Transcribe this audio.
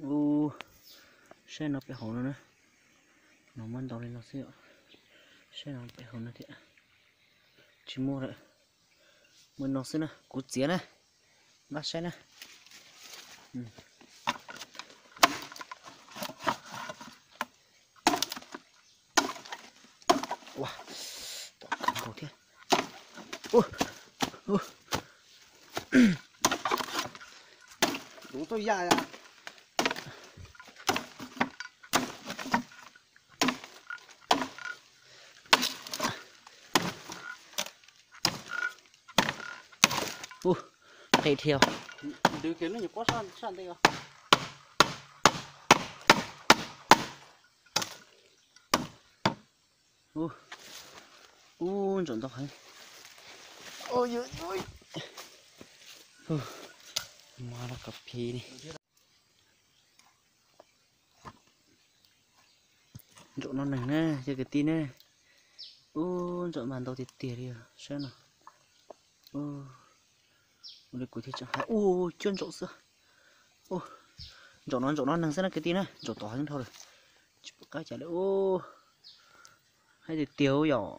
Ub, saib no pem hauv no na. No muaj ntau li no xwb yom. Saib no pem hauv no thiab. Tsis muaj lawm. Muaj no xwb na, kuv txiav na. Npaj saib na. Ua, tom kawg nkaus thiab. Ua, ua. Lub txoj yam. Ub, qis dhia. Ub, ntsaum ntau heev. Mas los kov phi li. Ntsaum no neeg na, cov kwv tij na. Ub, ntsaum mas ntau tiag tiag li, saib no. Ua li kuv thiaj tseem hais, ub, cuaj ntsaum xwb. Ub, ntsaum no, ntsaum no neeg xwb na kwv tij na, ntsaum tom heev dhau lawm. Tsis pom qab cas li ub. Hais tiag tiag yom.